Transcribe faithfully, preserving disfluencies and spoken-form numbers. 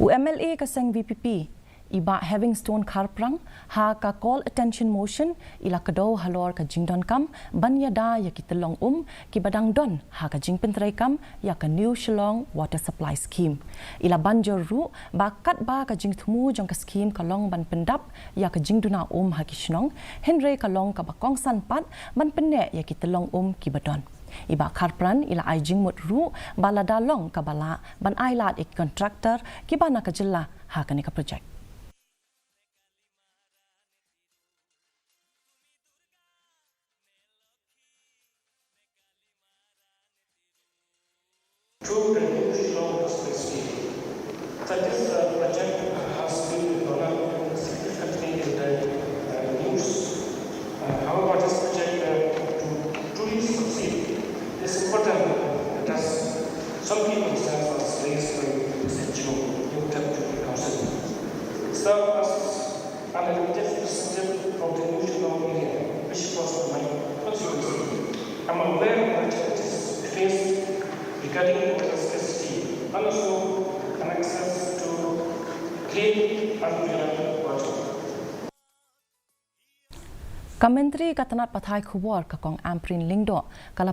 U MLA ka seng VPP, i Bah Heavingstone Kharprang, ha ka Call Attention Motion, i la kdew halor ka jingdonkam ban ïada ïa ki tyllong um ki ba dang don ha ka jingpyntreikam ïa ka New Shillong Water Supply Scheme. I la ban jur ruh ba katba ka jingthmu jong ka scheme ka long ban pyndap ïa ka jingduna um ha ki shnong, hynrei ka long ka ba kongsan pat ban pynneh ïa ki tyllong um ki ba don. I Bah Kharprang i la ai jingmut ruh ba lada long ka ba lah ban ai lad ïa ki contractor ki ba na ka jylla ha kane ka project. Through the New Shillong Expressway. Such as uh, project has been developed significantly in the uh, news. Uh, however, this project uh, to truly succeed is important that some people have raised by this N G O in twenty thousand. Serve as an elected representative from the New Shillong area, which was my constituency. I'm aware of the challenges faced regarding water scarcity and also an access to clean and reliable water. Ka Myntri ka tnat pathai khubor ka Kong Ampareen Lyngdoh ka la